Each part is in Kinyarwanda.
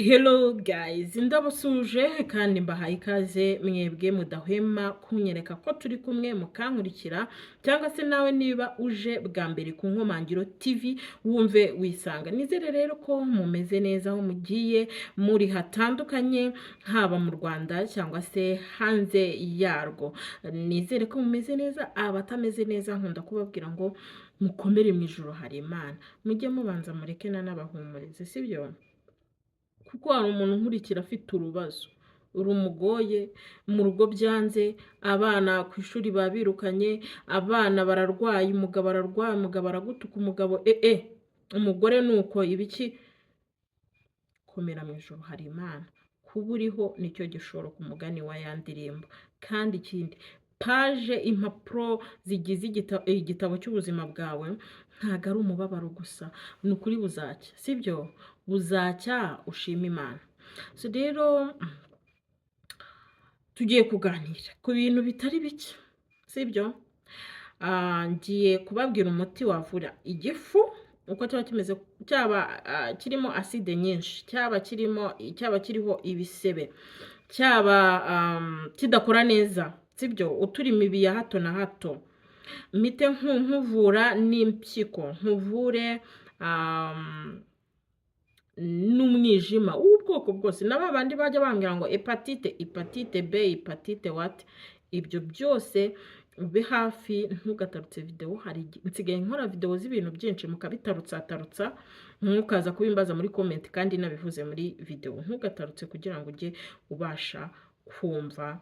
Hello guys, ndabasuhuje kandi mbahaye ikaze mwebwe mudahwema kunyereka ko turi kumwe mukankurikira, cyangwa se nawe niba uje bwa mbere ku Nkomangiro TV wumve wisanga. Nizere rero ko mumeze neza aho mugiye muri hatandukanye, haba mu Rwanda cyangwa se hanze yarwo. Nizere ko mumeze neza, abatameze neza nkunda kubabwira ngo mukomere, mu ijuru hari Imana. Mujye mubanza mureke nanabahumurize, sibyo? Kuko hari umuntu nkurikira afite urubazo rumugoye mu rugo, byanze, abana ku ishuri babirukanye, abana bararwaye, umugabo ararwaye, umugabo aragutuka, umugabo umugore ni uko ibiki. Komera, mu ijuru hari Imana. Kuba uriho nicyo gishoro, ku mugani wa ya ndirimbo. Kandi ikindi, page, impapuro zigize igitabo cy'ubuzima bwawe ntabwo ari umubabaro gusa. Ni ukuri buzacya, sibyo? Buzacya ushima Imana. So rero tugiye kuganira ku bintu bitari bike, sibyo? Ngiye kubabwira umuti wavura igifu uko cyaba kimeze, cyaba kirimo acide nyinshi, cyaba kirimo, cyaba kiriho ibisebe, cyaba kidakora neza, sibyo? Utura imibi ya hato na hato. Mpite nkuvura n'impyiko, nkuvure n'umwijima w'ubwoko bwose, na ba bandi bajya bambwira ngo hépatite, hépatite B, hépatite what, ibyo byose. Ube hafi, ntugatarutse videwo. Hari nsigaye nkora videwo z'ibintu byinshi mukabitarutsatarutsa, ntukaza kubimbaza muri comment kandi nabivuze muri videwo. Ntugatarutse kugira ngo ujye ubasha kumva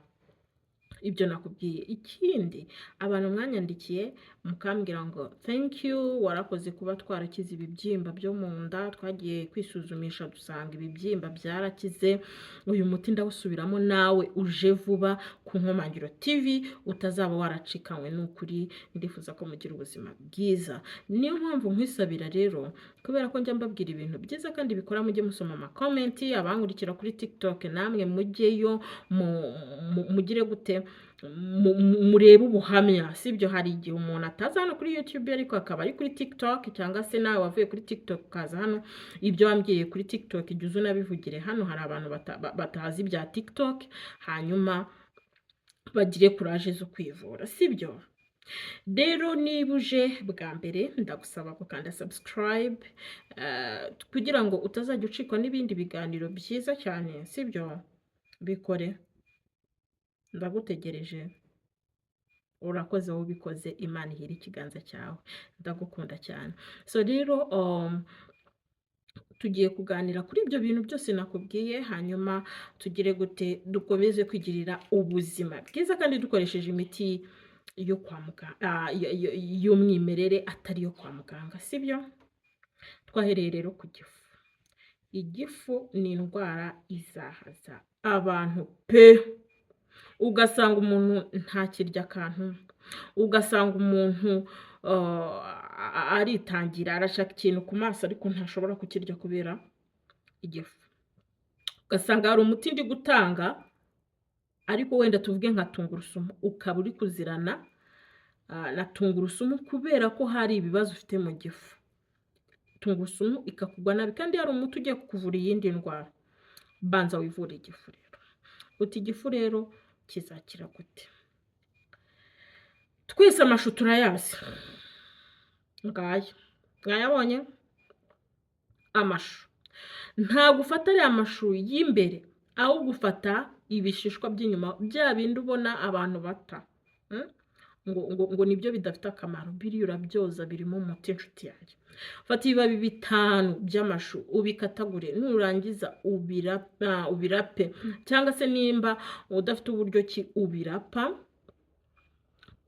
ibyo nakubwiye. Ikindi, abantu mwanyandikiye mukambwira ngo "Thank you, warakoze kuba twarakize ibibyimba byo mu nda, twagiye kwisuzumisha dusanga ibibyimba byarakize." Uyu muti ndawusubiramo, nawe uje vuba ku Nkomangiro TV utazaba waracikanywe. Ni ukuri ndifuza ko mugira ubuzima bwiza, niyo mpamvu nkwisabira rero, kubera ko njya mbabwira ibintu byiza kandi bikora, mujye musoma amacomment. Abankurikira kuri TikTok namwe mujyeyo, mugire gute, murebe ubuhamya, sibyo? Hari igihe umuntu ataza hano kuri YouTube ariko akaba ari kuri TikTok, cyangwa se nawe wavuye kuri TikTok ukaza hano, ibyo wambwiye kuri TikTok jya uza unabivugire hano. Hari abantu batazi ibya TikTok, hanyuma bagire courage zo kwivura, sibyo? Rero niba uje bwa mbere, ndagusaba gukanda subscribe kugira ngo utazajya ucikwa n'ibindi biganiro byiza cyane, sibyo? Bikore, ndagutegereje. Urakoze wowe ubikoze, Imana ihire ikiganza cyawe, ndagukunda cyane. So rero tugiye kuganira kuri ibyo bintu byose nakubwiye, hanyuma tugire gute, dukomeze kwigirira ubuzima bwiza kandi dukoresheje imiti yo kwa muganga y'umwimerere, atari iyo kwa muganga, sibyo? Twahereye rero ku gifu. Igifu ni indwara izahaza abantu pe! Ugasanga umuntu ntakirya akantu, ugasanga umuntu aritangira, arashaka ikintu ku maso ariko ntashobora kukirya kubera igifu. Ugasanga hari umuti ndi gutanga, ariko wenda tuvuge nka tungurusumu, ukaba uri kuzirana na tungurusumu kubera ko hari ibibazo ufite mu gifu, tungurusumu ikakugwa nabi kandi hari umuti ugiye kukuvura iyindi ndwara. Banza wivure igifu rero. Uti igifu rero kizakira gute? Twese amashu turayazi, ngaya mwayabonye amashu. Ntabwo ufata ariya mashu y'imbere, ahubwo ufata ibishishwa by'inyuma, bya bindi ubona abantu bata ngo nibyo bidafite akamaro. Biriya urabyoza, birimo umuti, inshuti yanjye. Fata ibibabi 5 by'amashu, ubikatagure, nurangiza ubirape, cyangwa se nimba udafite uburyo ki ubirapa,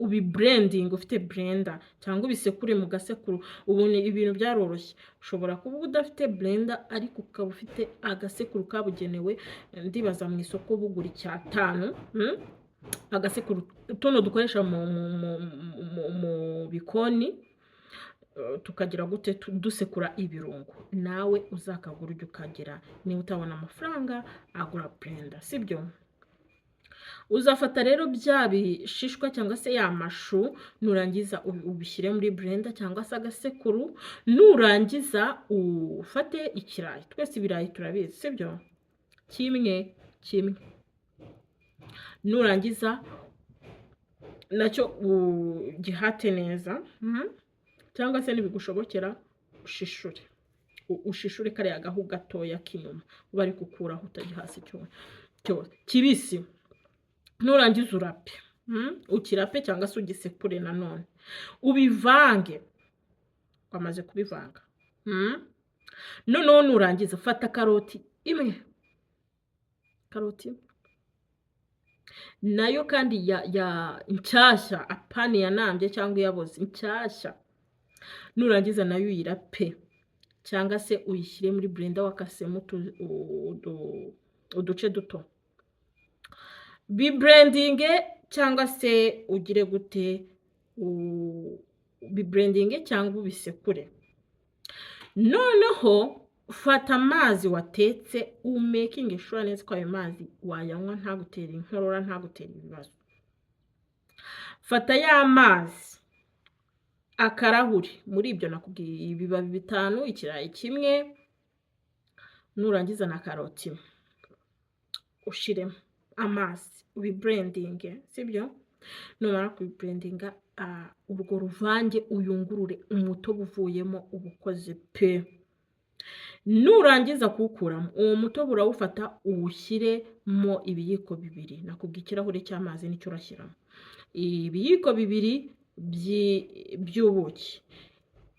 ubiblendinga ufite blender, cyangwa ubisekure mu gasekuru. Ubu ni ibintu byaroroshye, ushobora kuba udafite blender ariko ukaba ufite agasekuru kabugenewe. Ndibaza mu isoko bugura icyatanu, Agasekuru tuno dukoresha mu bikoni, tukagira gute, dusekura ibirungo, nawe uzakagura ujya ukagira. Niba utabona amafaranga agura blender, sibyo? Uzafata rero bya bishishwa cyangwa se ya mashu, nurangiza ubishyire muri blender cyangwa se agasekuru, nurangiza ufate ikirayi. Twese ibirayi turabizi, sibyo? Kimwe kimwe. Nurangiza nacyo ugihate neza, cyangwa se nibigushobokera ushishure. Ushishure kariya gahu gatoya k'inyuma, uba ari gukuraho utagihase cyose kibisi. Nurangiza urape, ukirape cyangwa se ugisekure nanone, ubivange. Wamaze kubivanga, noneho nurangiza fata karoti imwe, karoti imwe nayo kandi ya nshyashya, apana yanambye cyangwa iyaboze, inshyashya. Nurangiza nayo uyirape cyangwa se uyishyire muri blender wakasemo uduce duto, biblendinge cyangwa se ugire gute, biblendinge cyangwa ubisekure. Noneho fata amazi watetse, umakinge sure neza ko ayo mazi wayanywa ntagutere inkorora, ntagutere ibibazo. Fata ya mazi akarahuri muri ibyo nakubwiye, ibibabi 5, ikirayi kimwe, nurangiza na karoti imwe, ushiremo amazi ubiblendinge, sibyo? Numara kubiblendinga, urwo ruvange uyungurure, umutobe uvuyemo uba ukoze pe. Nurangiza kuwukuramo, uwo mutobe urawufata uwushyiremo ibiyiko 2, nakubwiye ikirahure cy'amazi nicyo urashyiramo, ibiyiko 2 by'ubuki.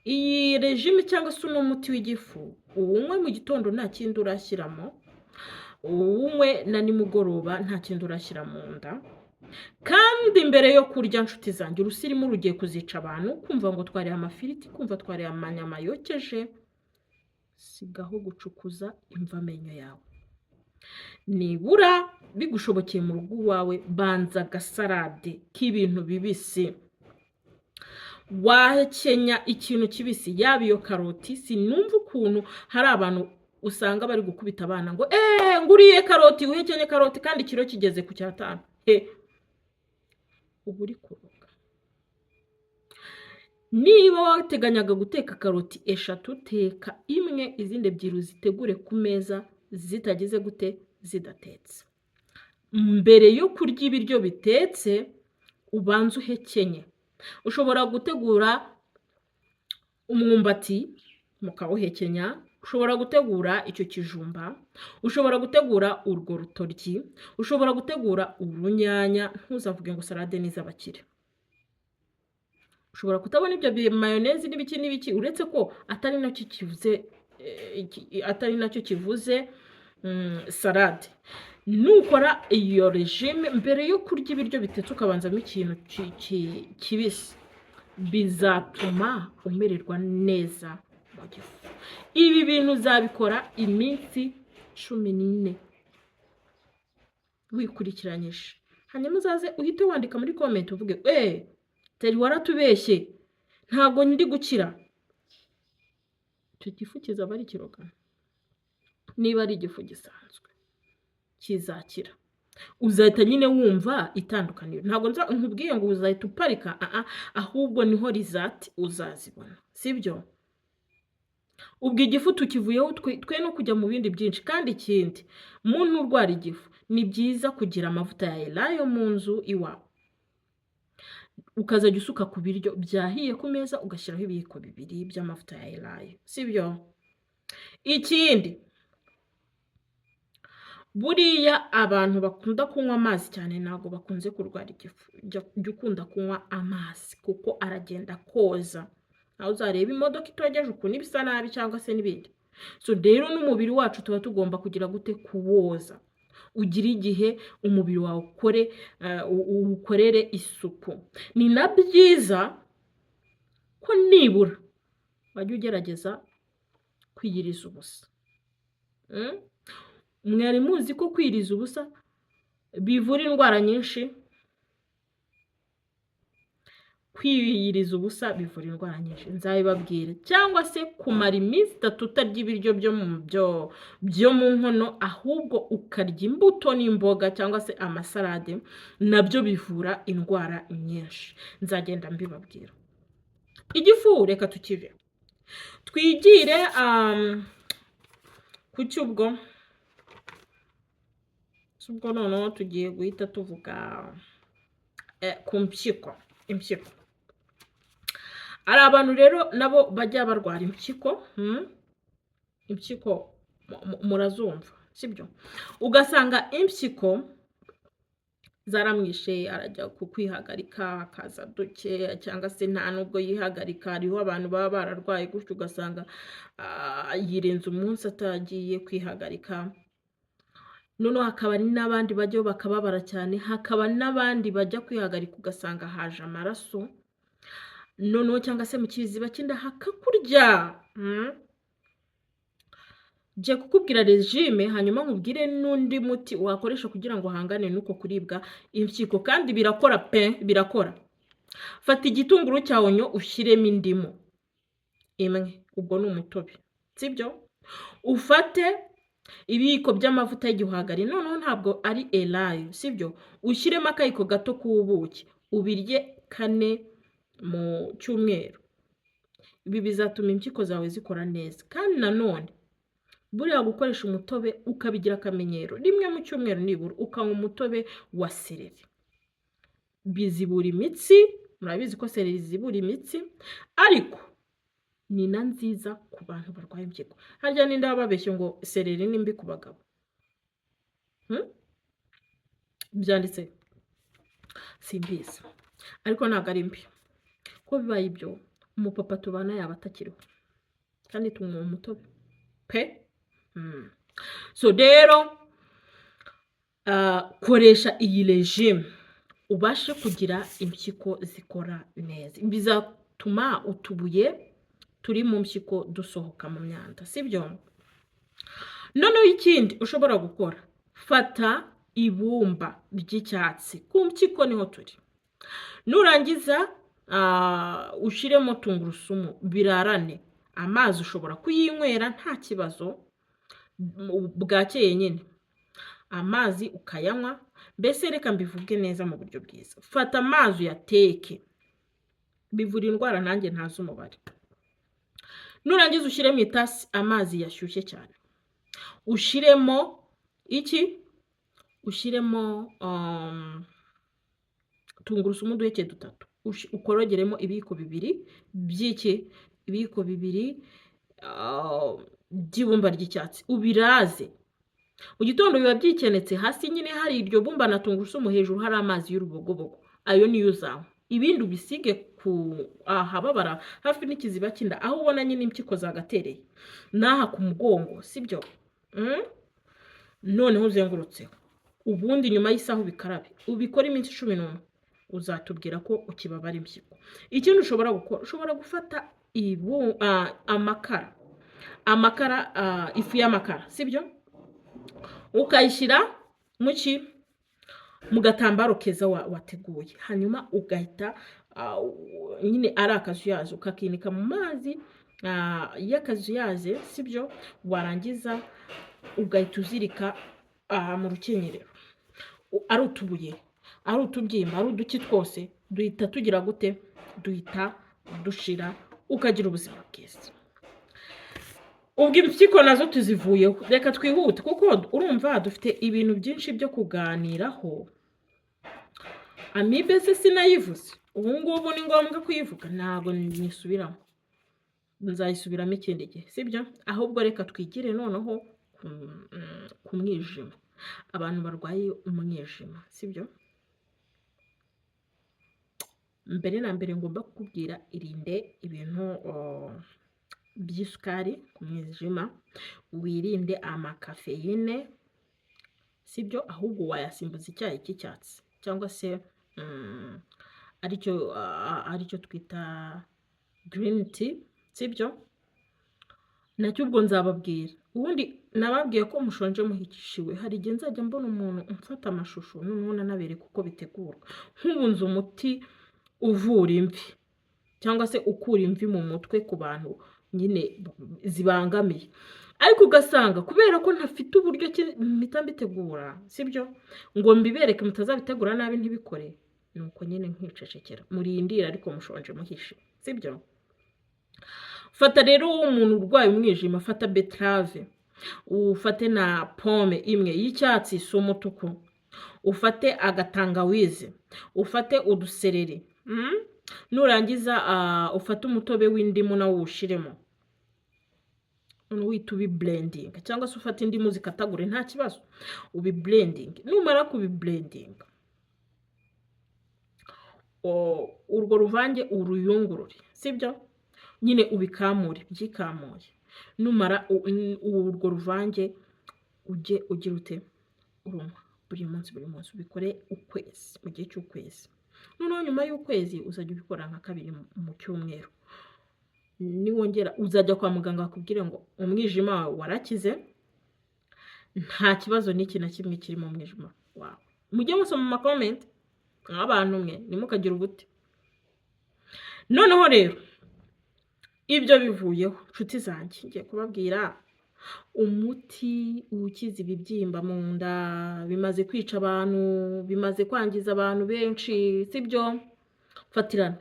Iyi regime cyangwa se uno muti w'igifu uwunywe mu gitondo nta kindi urashyiramo, uwunywe na nimugoroba nta kindi urashyira mu nda. Kandi mbere yo kurya, nshuti zanjye, urusirimu rugiye kuzica abantu, kumva ngo twariye amafiriti, kumva twariye amanyama yokeje. Sigaho gucukuza imvamenyo yawe. Nibura bigushobokeye mu rugo iwawe, banza agasarade k'ibintu bibisi. Wahekenya ikintu kibisi, yaba iyo karoti. Sinumva ukuntu hari abantu usanga bari gukubita abana ngo eee nguriye karoti, uhekenye karoti kandi ikiro kigeze ku cyatanu. He, uba uri kuroga. Niba wateganyaga guteka karoti 3, teka imwe, izindi 2 uzitegure ku meza zitagize gute, zidatetse. Mbere yo kurya ibiryo bitetse, ubanze uhekenye. Ushobora gutegura umwumbati mukawuhekenya, ushobora gutegura icyo kijumba, ushobora gutegura urwo rutoryi, ushobora gutegura urunyanya. Ntuzavuge ngo salade ni iz'abakire. Ushobora kutabona ibyo mayonezi n'ibiki n'ibiki, uretse ko atari nacyo kivuze, atari nacyo kivuze salade. Nukora iyo regime mbere yo kurya ibiryo bitetse ukabanzamo ikintu kibisi, bizatuma umererwa neza mu gifu. Ibi bintu uzabikora iminsi 14 wikurikiranyije, hanyuma uzaze uhite wandika muri comment uvuge: "Eee, teri waratubeshye, ntabwo ndi gukira." Icyo gifu kizaba ari ikirogano. Niba ari igifu gisanzwe kizakira, uzahita nyine wumva itandukaniro. Ntabwo nkubwiye ngo uzahita uparika, ahubwo niho result uzazibona, sibyo? Ubwo igifu tukivuyeho, twe no kujya mu bindi byinshi. Kandi ikindi, muntu urwara igifu, ni byiza kugira amavuta ya elayo mu nzu iwawe, ukazajya usuka ku biryo byahiye ku meza, ugashyiraho ibiyiko 2 by'amavuta ya elayo, sibyo? Ikindi, buriya abantu bakunda kunywa amazi cyane ntabwo bakunze kurwara igifu. Jya ukunda kunywa amazi kuko aragenda koza. Aho uzareba imodoka itogeje ukuntu iba isa nabi cyangwa se n'ibindi. So rero n'umubiri wacu tuba tugomba kugira gute? Kuwoza. Ugire igihe umubiri wawe ukore, uwukorere isuku. Ni na byiza ko nibura wajya ugerageza kwiyiriza ubusa. Mwari muzi ko kwiyiriza ubusa bivura indwara nyinshi? Kwiyiriza ubusa bivura indwara nyinshi, nzabibabwira. Cyangwa se kumara iminsi 3 utarya ibiryo byo mu nkono, ahubwo ukarya imbuto n'imboga cyangwa se amasalade, nabyo bivura indwara nyinshi, nzagenda mbibabwira. Igifu reka tukive, twigire ku cy'ubwo ubwo. Noneho tugiye guhita tuvuga ku mpyiko. Impyiko, hari abantu rero nabo bajya barwara impyiko. Impyiko murazumva, sibyo? Ugasanga impyiko zaramwishe, arajya ku kwihagarika akaza duke, cyangwa se nta nubwo yihagarika. Hariho abantu baba bararwaye gutyo, ugasanga yirenze umunsi atagiye kwihagarika. Noneho hakaba n'abandi bajyayo bakababara cyane, hakaba n'abandi bajya kwihagarika ugasanga haje amaraso, noneho cyangwa se mu kiziba cy'inda hakakurya. Ngiye kukubwira régime, hanyuma nkubwire n'undi muti wakoresha kugira ngo uhangane n'uko kuribwa impyiko, kandi birakora pe, birakora. Fata igitunguru cya oignon, ushyiremo indimu imwe, ubwo ni umutobe, sibyo? Ufate ibiyiko by'amavuta y'igihwagari, noneho ntabwo ari elayo, sibyo? Ushyiremo akayiko gato k'ubuki, ubirye kane mu cyumweru. Ibi bizatuma impyiko zawe zikora neza. Kandi nanone buriya gukoresha umutobe ukabigira akamenyero, rimwe mu cyumweru nibura ukanywa umutobe wa céleri, bizibura imitsi. Murabizi ko céleri zibura imitsi, ariko ni na nziza ku bantu barwaye impyiko. Harya ninde wababeshye ngo céleri ni mbi ku bagabo? Byanditse simbizi, ariko ntabwo ari mbi. Ko bibaye ibyo, umupapa tubana yaba atakiriho kandi tunywa umutobe pe. So rero koresha iyi régime ubashe kugira impyiko zikora neza. Bizatuma utubuye turi mu mpyiko dusohoka mu myanda, sibyo? Noneho ikindi ushobora gukora, fata ibumba ry'icyatsi, ku mpyiko niho turi, nurangiza ushyiremo tungurusumu, birarane. Amazi ushobora kuyinywera nta kibazo bwakeye nyine, amazi ukayanywa. Mbese reka mbivuge neza mu buryo bwiza: fata amazi uyateke, bivura indwara nanjye ntazi umubare. Nurangiza ushyire mu itasi amazi yashyushye cyane, ushyiremo iki? Ushyiremo tungurusumu uduheke dutatu, ukorogeremo ibiyiko 2 by'iki? Ibiyiko 2 by'ibumba ry'icyatsi, ubiraze. Mu gitondo biba byikenetse, hasi nyine hari iryo bumba na tungurusumu, hejuru hari amazi y'urubogobogo, ayo niyo uzanywa. Ibindi ubisige ku ahababara hafi n'ikiziba cy'inda, aho ubona nyine impyiko zagatereye, n'aha ku mugongo, sibyo? Noneho uzengurutseho, ubundi nyuma y'isaha ubikarabe. Ubikore iminsi 11, uzatubwira ko ukibabara impyiko. Ikindi ushobora gukora, ushobora gufata ibu amakara, ifu y'amakara, sibyo? Ukayishyira mu ki? Mu gatambaro keza wateguye, hanyuma ugahita nyine ari akazuyazi, ukakinika mu mazi y'akazuyaze, sibyo? Warangiza ugahita uzirika mu rukenyerero. Ari utubuye, ari utubyimba, ari uduki twose, duhita tugira gute? Duhita dushira, ukagira ubuzima bwiza. Ubwo impyiko nazo tuzivuyeho, reka twihute kuko urumva dufite ibintu byinshi byo kuganiraho. Amibe se sinayivuze? Ubu ngubu ni ngombwa kuyivuga? Ntabwo nyisubiramo, nzayisubiramo ikindi gihe, sibyo? Ahubwo reka twigire noneho ku mwijima, abantu barwaye umwijima, sibyo? Mbere na mbere ngomba kukubwira, irinde ibintu by'isukari ku mwijima, wirinde amacaféine, sibyo? Ahubwo wayasimbuza icyayi cy'icyatsi cyangwa se aricyo twita green tea, sibyo? Nacyo ubwo nzababwira. Ubundi nababwiye ko mushonje muhishiwe. Hari igihe nzajya mbona umuntu umfata amashusho, noneho nanabereka uko bitegurwa. Nk'ubu nzi umuti. uvura imvi cyangwa se ukura imvi mu mutwe ku bantu nyine zibangamiye, ariko ugasanga kubera ko ntafite uburyo ki mpita mbitegura, sibyo, ngo mbibereke mutazabitegura nabi ntibikore, nuko nyine nkicecekera, murindire ariko mushonje muhishe, sibyo? Fata rero umuntu urwaye umwijima, fata betterave, ufate na pome imwe y'icyatsi, si umutuku, ufate agatangawizi, ufate udusereri, Nurangiza ufate umutobe w'indimu nawo uwushiremo, noneho uhita ubiblendinga, cyangwa se ufate indimu zikatagure, nta kibazo, ubiblendinge. Numara kubiblendinga, urwo ruvange uruyungurure, sibyo, nyine ubikamure byikamuye. Numara urwo ruvange ujye ugira ute? Urunywa buri munsi, buri munsi, ubikore ukwezi, mu gihe cy'ukwezi. Noneho nyuma y'ukwezi uzajya ubikora nka kabiri mu cyumweru. Niwongera uzajya kwa muganga bakubwire ngo umwijima wawe warakize, nta kibazo n'iki na kimwe kiri mu mwijima wawe. Mujye musoma amacomments nk'abantu mwe, ntimukagire ubute. Noneho rero ibyo bivuyeho, nshuti zanjye, ngiye kubabwira umuti ukiza ibibyimba mu nda bimaze kwica abantu, bimaze kwangiza abantu benshi, sibyo? Fatirana.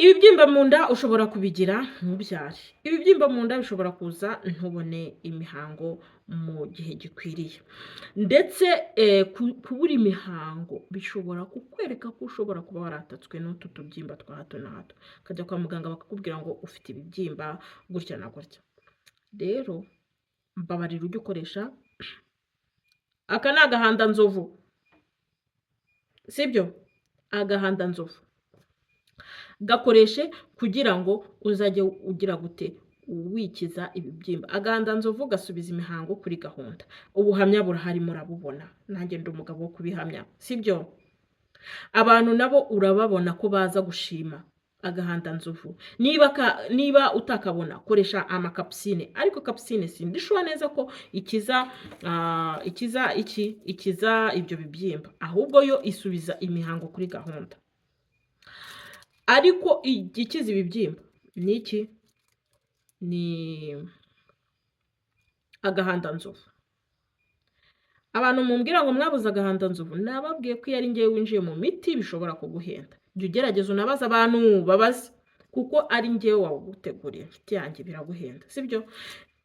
Ibibyimba mu nda ushobora kubigira ntubyare, ibibyimba mu nda bishobora kuza ntubone imihango mu gihe gikwiriye, ndetse kubura imihango bishobora kukwereka ko ushobora kuba waratatswe n'utu tubyimba twa hato na hato, ukajya kwa muganga bakakubwira ngo ufite ibibyimba gutya na gutya. Rero mbabarira ujye ukoresha aka ni agahandanzovu, sibyo? Agahandanzovu gakoreshe kugira ngo uzajye ugira gute? Wikiza ibibyimba. Agahandanzovu gasubiza imihango kuri gahunda. Ubuhamya burahari, murabubona, nanjye ndi umugabo wo kubihamya, sibyo? Abantu nabo urababona ko baza gushima agahandanzovu. Niba utakabona, koresha amakapisine, ariko capucine sindi sure neza ko ikiza iki, ikiza ibyo bibyimba, ahubwo yo isubiza imihango kuri gahunda. Ariko igikiza ibibyimba ni iki? Ni agahandanzovu. Abantu mumbwira ngo mwabuze agahandanzovu, nababwiye ko iyo ari ngewe winjiye mu miti bishobora kuguhenda. Jya ugerageza unabaze abantu, babaze, kuko ari ngewe wawuguteguriye, inshuti yanjye, biraguhenda, sibyo?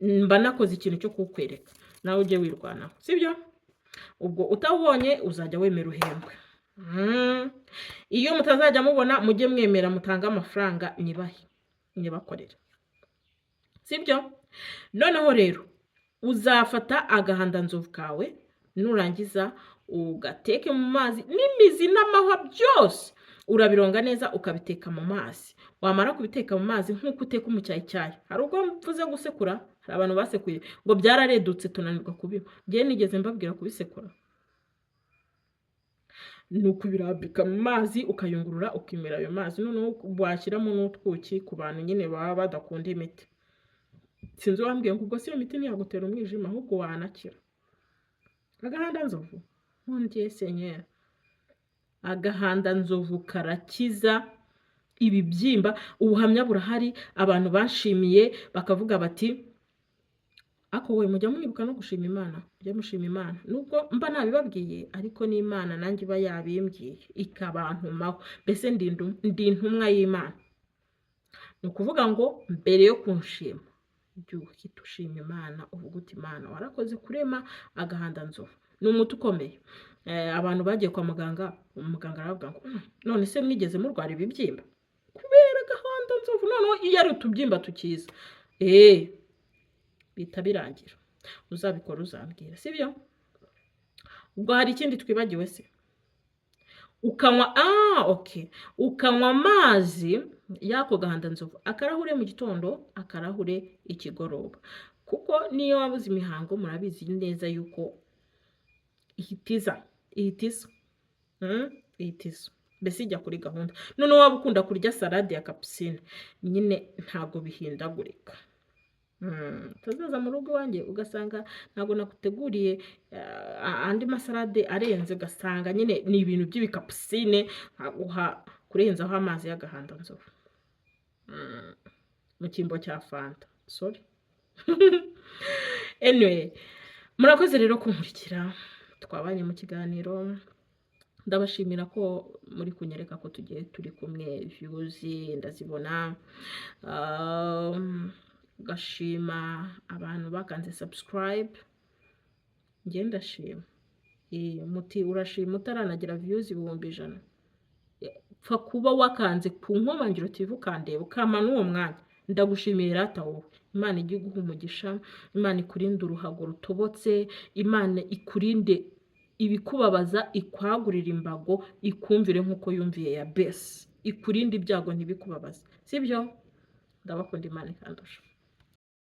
Mba nakoze ikintu cyo kuwukwereka, nawe ujye wirwanaho, sibyo? Ubwo utawubonye uzajya wemera uhembwe. Iyo mutazajya mubona, mujye mwemera mutange amafaranga nibahe nibakorera, sibyo? Noneho rero uzafata agahandanzovu kawe, nurangiza ugateke mu mazi n'imizi n'amahwa byose, urabironga neza ukabiteka mu mazi. Wamara kubiteka mu mazi nk'uko uteka umucyayicyayi, hari ubwo mvuze gusekura? Hari abantu basekuye ngo byararedutse tunanirwa kubinywa. Njyewe nigeze mbabwira kubisekura? Ni ukubirambika mu mazi, ukayungurura, ukimira ayo mazi, noneho washyiramo n'utwuki ku bantu nyine baba badakunda imiti. Sinzi uwambwiye ngo ubwo si iyo miti ntiyagutera umwijima, ahubwo wanakira. Agahandanzovu, mon Dieu Seigneur, agahandanzovu karakiza ibibyimba. Ubuhamya burahari, abantu bashimiye bakavuga bati ako we mujya mwibuka no gushima Imana, mujya mushima Imana. Nubwo mba nabibabwiye, ariko n'Imana nanjye iba yabimbwiye ikabantumaho, mbese ndi intumwa y'Imana. Ni ukuvuga ngo mbere yo kunshima, jya uhita ushima Imana, uvuga uti: "Imana, warakoze kurema agahandanzovu." Ni umuti ukomeye. Abantu bagiye kwa muganga, umuganga aravuga ngo: None se mwigeze murwara ibibyimba?" Kubera agahandanzovu. Noneho iyo ari utubyimba tukiza, bihita birangira. Uzabikora uzambwira, sibyo? Ubwo hari ikindi twibagiwe se? Ukanywa, okay, ukanywa amazi y'ako gahandanzovu, akarahure mu gitondo, akarahure ikigoroba, kuko niyo wabuze imihango murabizi neza yuko ihitiza, ihitiza, ihitiza, mbese ijya kuri gahunda. Noneho waba ukunda kurya salade ya capucine nyine, ntabwo bihindagurika. Utazaza mu rugo iwanjye ugasanga ntabwo naguteguriye andi masalade arenze, ugasanga nyine ni ibintu by'ibikapucine nkaguha. Kurenzaho amazi y'agahandanzovu mu cyimbo cya Fanta, sorry. Anyway, murakoze rero kunkurikira, twabanye mu kiganiro. Ndabashimira ko muri kunyereka ko tugiye turi kumwe, views ndazibona. Gashima abantu bakanze subscribe, njye ndashima. Muti urashima utaranagira views 100,000? Pfa kuba wakanze ku Nkomangiro TV, ukandeba, ukampa n'uwo mwanya, ndagushimiye rata wowe. Imana ijye iguha umugisha, Imana ikurinde uruhago rutobotse, Imana ikurinde ibikubabaza, ikwagurira imbago, ikumvire nk'uko yumviye Yabesi, ikurinde ibyago ntibikubabaze, sibyo? Ndabakunda, Imana ikandusha.